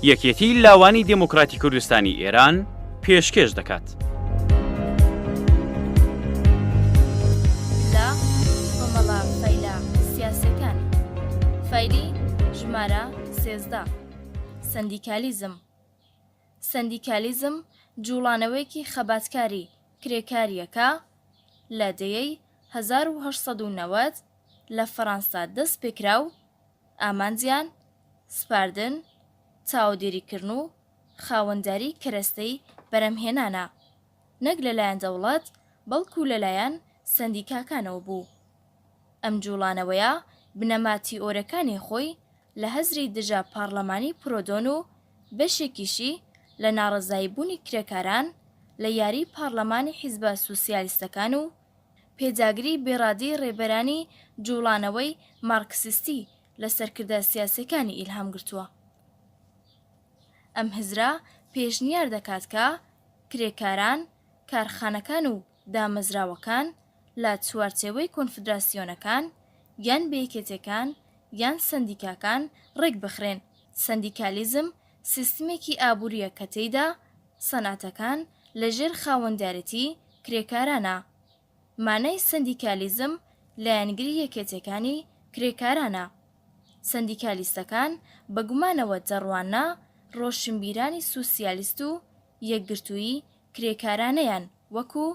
یەکێتی لاوانی دێموکراتی کوردستانی ئێران پێشکێش دەکات. لە کۆمەڵە فەیلە سیاسیەکان فەیلی ژمارە 13 سەندیکالیزم سەندیکالیزم جوڵانەوەیەکی خەباتکاری کرێکارییە کە لە دەیەی 1890 لە فەرەنسا دەست پێکرا و ئامانجیان سپاردن، چاودێریکردن و خاوەنداری کەرەستەی بەرهەمهێنانە، نەک لەلایەن دەوڵەت بەڵکو لەلایەن سەندیکاکانەوە بوو. ئەم جوڵانەوەیە بنەما تیئۆرەکانی خۆی لە هزری دژە پاڕلەمانی پرۆدۆن و بەشێکیشی لە ناڕەزاییبوونی کرێکاران لە یاری پاڕلەمانی حیزبە سوسیالیستەکان و پێداگری بێڕادەی ڕێبەرانی جوڵانەوەی مارکسیستی لە سەرکردە سیاسیەکانی ئیلهام گرتووە. ئەم هزرە پێشنیار دەکات کە کرێکاران، کارخانەکان و دامەزراوەکان لە چوارچێوەی کۆنفدراسیۆنەکان یان بە یەکێتیەکان یان سەندیکاکان ڕێکبخرێن. سەندیکالیزم سیستمێکی ئابوورییە کە تێیدا سەنعەتەکان لە ژێر خاوەندارێتی کرێکارانە. مانای سەندیکالیزم لایەنگری یەکێتیەکانی کرێکارانە. سەندیکالیستەکان بە گومانەوە دەڕواننە ڕۆشنبیرانی سوسیالیست و یەکگرتوویی کرێکارانەیان وەکو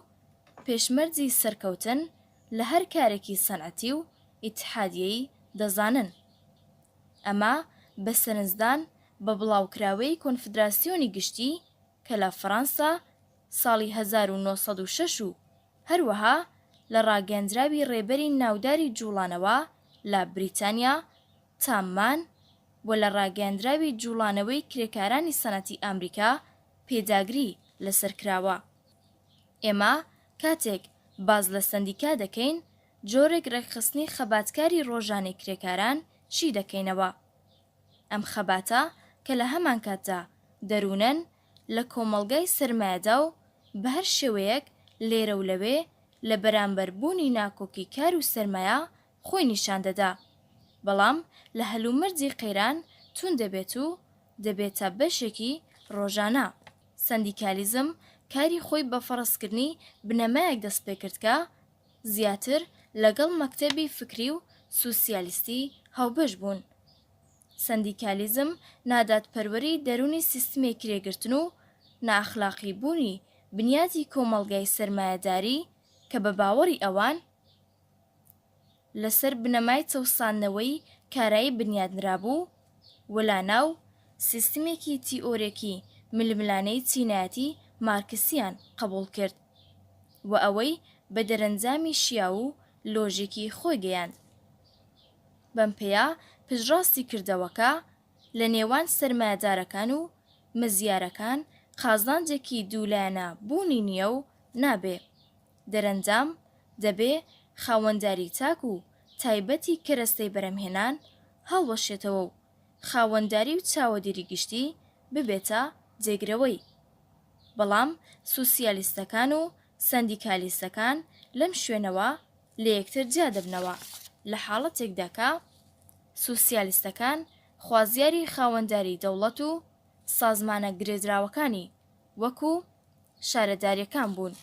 پێشمەرجی سەرکەوتن لە هەر کارێکی سەنعەتی و ئیتحادیەیی دەزانن. ئەمە بە سەرنجدان بە بڵاوکراوەی کۆنفدراسیۆنی گشتی کە لە فەرەنسا ساڵی 1906 و هەروەها لە ڕاگەیەندراوی ڕێبەری ناوداری جووڵانەوە لە بریتانیا تام مان و لە ڕاگەیەندراوی جووڵانەوەی کرێکارانی سەنعەتی ئامریکا پێداگری لەسەر کراوە. ئێمە کاتێک باس لە سەندیکا دەکەین جۆرێک ڕێکخستنی خەباتکاری ڕۆژانەی کرێکاران شی دەکەینەوە. ئەم خەباتە کە لە هەمانکاتدا دەروونەن لە کۆمەڵگای سەرمایەدا و بە هەر شێوەیەک لێرە و لەوێ لە بەرامبەر بوونی ناکۆکی کار و سەرمایە خۆی نیشان دەدا بەڵام لە هەلومەرجی قەیران توند دەبێت و دەبێتە بەشێکی ڕۆژانە. سەندیکالیزم کاری خۆی بە فەڕزکردنی بنەمایەک دەستپێکرد کە زیاتر لەگەڵ مەکتەبی فکری و سوسیالیستی هاوبەش بوون. سەندیکالیزم نادادپەروەری دەروونی سیستمی کرێگرتن و نائەخلاقی بوونی بنیاتی کۆمەڵگای سەرمایەداری کە بە باوەڕی ئەوان لەسەر بنەمای چەوساندنەوەی کارایی بنیادنرابوو، وەلانا و سیستمێکی تیئۆرێکی ململانێی چینایەتی مارکسییان قبوڵ کرد و ئەوەی بە دەرەنجامی شیاو و لۆژیکی خۆی گەیاند. بەم پێیە پشتڕاستی کردەوە کە لە نێوان سەرمایەدارەکان و مزیارەکان قازانجێکی دوولایەنە بوونی نییە و نابێ. دەرەنجام دەبێ خاوەنداری تاک و تایبەتی کەرەستەی بەرهەمهێنان هەڵوەشێتەوە و خاوەنداری و چاوەدێری گشتی ببێتە جێگرەوەی. بەڵام سوسیالیستەکان و سەندیکالیستەکان لەم شوێنەوە لە یەکتر جیا دەبنەوە لە حاڵەتێکدا کە سوسیالیستەکان خوازیاری خاوەنداری دەوڵەت و سازمانە گرێدراوەکانی وەکو شارەداریەکان بوون.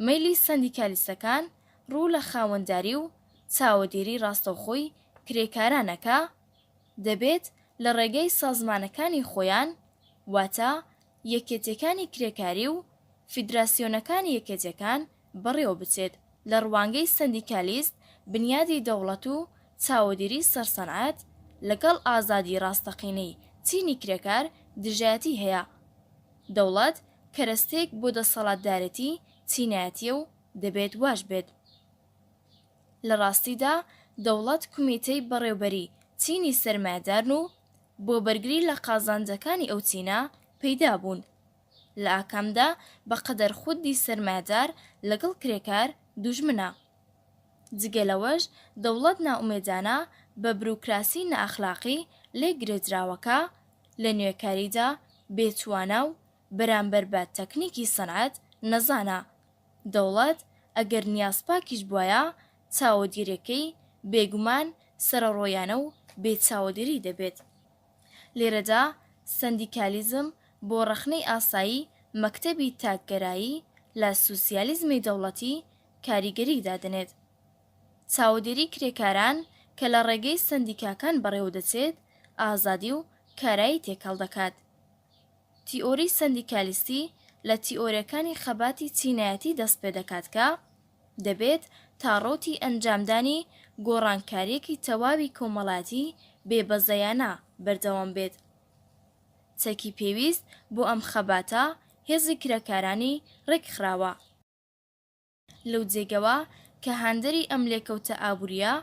مەیلی سەندیکالیستەکان ڕوو لە خاوەنداری و چاوەدێری ڕاستەوخۆی کرێکارانە کە دەبێت لە ڕێگەی سازمانەکانی خۆیان واتە یەکێتیەکانی کرێکاری و فیدراسیۆنەکانی یەکێتیەکان بەڕێوە بچێت. لە ڕوانگەی سەندیکالیست بنیادی دەوڵەت و چاوەدێری سەر سەنعەت لەگەڵ ئازادی ڕاستەقینەی چینی کرێکار دژایەتی هەیە. دەوڵەت کەرەستەیەک بۆ دەسەڵاتدارێتی چینایەتیە و دەبێت واش بێت. لە ڕاستیدا دەوڵەت کومیتەی بەڕێوبەری چینی سەرمایەدارن و بۆ بەرگری لە قازانجەکانی ئەو چینە پەیدا بوون. لە ئاکامدا بە قەدەر خودی سەرمایەدار لەگەڵ کرێکار دوژمنە. جگە لەوەش دەوڵەت نائومێدانە بە بروکراسی نائەخلاقی لێک گرێدراوە کە لە نوێکاریدا بێ توانا و بەرامبەر بە تەکنیکی سەنعەت نەزانە. دەوڵەت ئەگەر نیازپاکیش بوایە چاوەدێریەکەی بێگومان سەرەڕۆیانە و بێ چاوەدێری دەبێت. لێرەدا. سەندیکالیزم بۆ ڕەخنەی ئاسایی مەکتەبی تاکگەرایی لە سوسیالیزمی دەوڵەتی کاریگەری دادەنێت. چاودێری کرێکاران کە لە ڕێگەی سەندیکاکان بەڕێوەدەچێت، ئازادی و کارایی تێکەڵ دەکات. تیئۆری سەندیکالیستی لە تیئۆرەکانی خەباتی چینایەتی دەست پێدەکات کە دەبێت تا ڕەوتی ئەنجامدانی گۆڕانکارییەکی تەواوی کۆمەڵایەتی بێ بەزەیانە بەردەوام بێت. چەکی پێویست بۆ ئەم خەباتە هێزی کرێکارانی ڕێکخراوە. لەو جێگەوە کە هاندەری ئەم لێکەوتە ئابوورییە،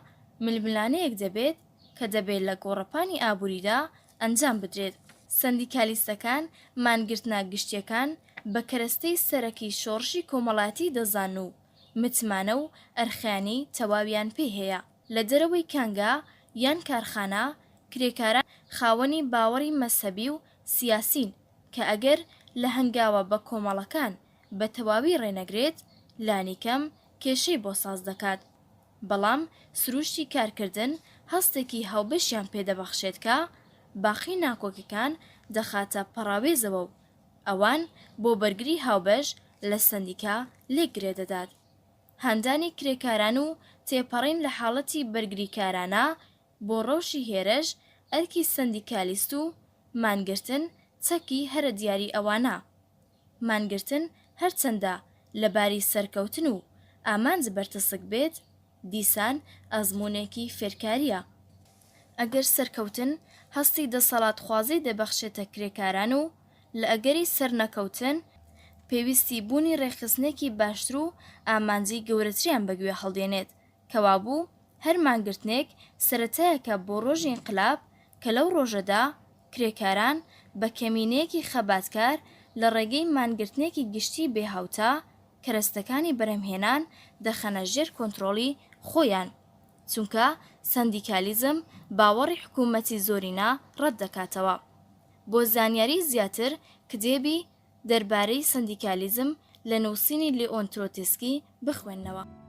ململانێیەک دەبێت کە دەبێت لە گۆڕەپانی ئابووریدا ئەنجام بدرێت. سەندیکالیستەکان مانگرتنە گشتییەکان بە کەرەستەی سەرەکی شۆڕشی کۆمەڵایەتی دەزانن و متمانە و ئەرخەیانی تەواویان پێی هەیە. لە دەرەوەی کانگا یان کارخانە، کرێکاران خاوەنی باوەڕی مەزهەبی و سیاسین کە ئەگەر لە هەنگاوە بەکۆمەڵەکان بە تەواوی ڕێنەگرێت، لانیکەم کێشەی بۆ ساز دەکات. بەڵام سروشتی کارکردن هەستێکی هاوبەشیان پێدەبەخشێت کە باقی ناکۆکیەکان دەخاتە پەڕاوێزەوە و ئەوان بۆ بەرگری هاوبەش لە سەندیکا لێک گرێ دەدات. هاندانی کرێکاران و تێپەڕین لە حاڵەتی بەرگریکارانە بۆ ڕەوشی هێرش ئەرکی سەندیکالیست و مانگرتن چەکی هەرە دیاری ئەوانە. مانگرتن هەرچەندە لە باری سەرکەوتن و ئامانج بەرتەسک بێت، دیسان ئەزموونێکی فێرکارییە. ئەگەر سەرکەوتن هەستی دەسەڵاتخوازی دەبەخشێتە کرێکاران و لە ئەگەری سەرنەکەوتن، پێویستی بوونی ڕێکخستنێکی باشتر و ئامانجی گەورەتریان بەگوێ هەڵدێنێت، کەوابوو هەر مانگرتنێک سەرەتایەکە بۆ ڕۆژی ئینقلاب کە لەو ڕۆژەدا کرێکاران بە کەمینەیەکی خەباتکار لە ڕێگەی مانگرتنێکی گشتی بێ هاوتا کەرەستەکانی بەرهەمهێنان دەخەنە ژێر کۆنترۆڵی خۆیان چونکە سەندیکالیزم باوەڕی حکوومەتی زۆرینە ڕەت دەکاتەوە. بۆ زانیاری زیاتر کتێبی دەربارەی سەندیکالیزم لە نووسینی لئۆن ترۆتسکی بخوێننەوە.